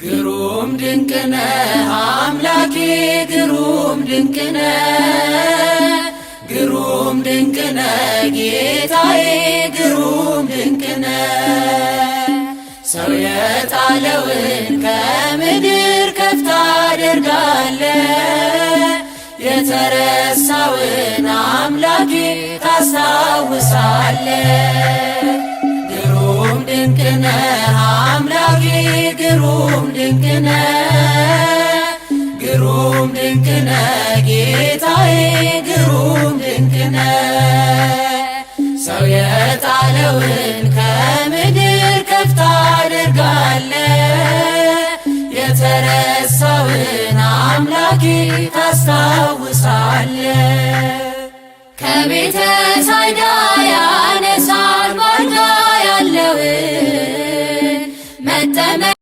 ግሩም ድንቅነ አምላኬ፣ ግሩም ድንቅነ፣ ግሩም ድንቅነ ጌታዬ፣ ግሩም ድንቅነ። ሰው የጣለውን ከምድር ከፍ ታደርጋለ፣ የተረሳውን አምላኬ ታስታውሳለ። ግሩም ድንቅነ አምላኬ፣ ግሩም ድንቅነ፣ ግሩም ድንቅነ ጌታዬ፣ ግሩም ድንቅነ። ሰው የጣለውን ከምድር ከፍ ታደርጋለ፣ የተረሳውን አምላኬ ታስታውሳለ። ከቤተ ሳይዳ ያነሳል ባልጋ ያለውን መጠመ